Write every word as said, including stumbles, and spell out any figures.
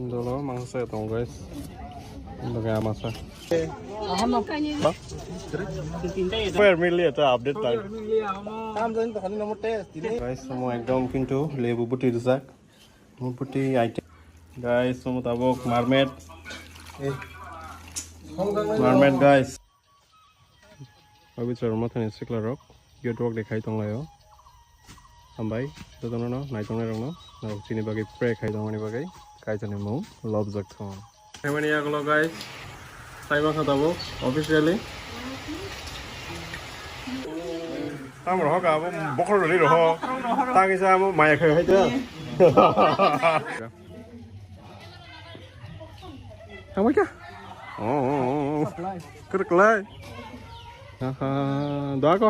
Dolo mangsa tongo, guys. Dolo masa. Fair meal liya ta update ta. Guys, mo ekdom kintu lebu buti rijak. Mo buti item. Guys, mo tabok mermaid. Mermaid, guys. Pabitra rok mathani sikla rok gate rok dekhai tonglaio. Hambai jotono no naitongnai rokno, norok chini bagwi pray khai tongmani bagwi Kaitorni mung lobjak thung. Khaimani yagulo, guys, taiba kha tabuk officially. Tamro hoka abo bokhorok rili roho. Tangisa abo maya khai hai ta. Thangbai kha? Oh, oh, oh, oh. Kwrwklai. Aha, doa ko.